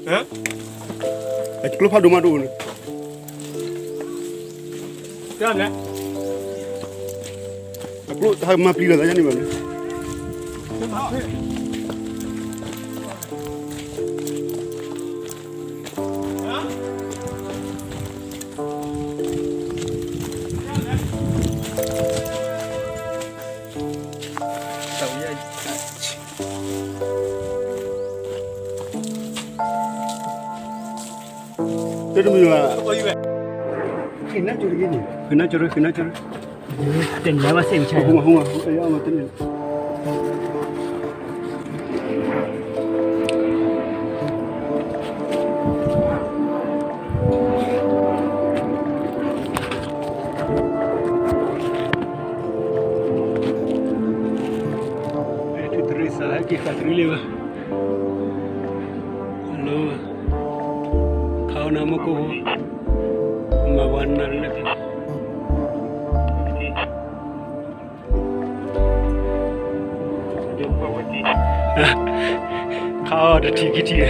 အကျိဖးဒိၣ်မးတအိၣ်န့ၣ်, အကျိဟးမၤပျံၤလီၤသးန့ၣ်ဘၣ်န့ၣ်, တမ့ၢ်ဘၣ်, ဃ့နါကၠိရ့ ဃ့နါကၠိရ့, တန့ၢ်ဘၣ်စ့ၢ်မဆါ, ထုးတရံးစးဟဲက့ၤဃာ်တရံးလံဘၣ်, လၢ ခါအီၤနၤမ့ၢ်ကိၢ်, မၤဝဲနၤလၢ ခါအီၤတထံၣ်ခံထံၣ်,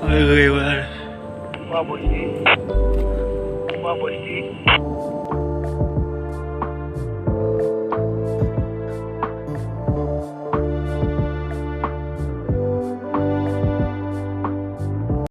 အဂ့ၤဝဲ, ပှၤဘိၣ်ထံ, ပှၤဘိၣ်ထံ,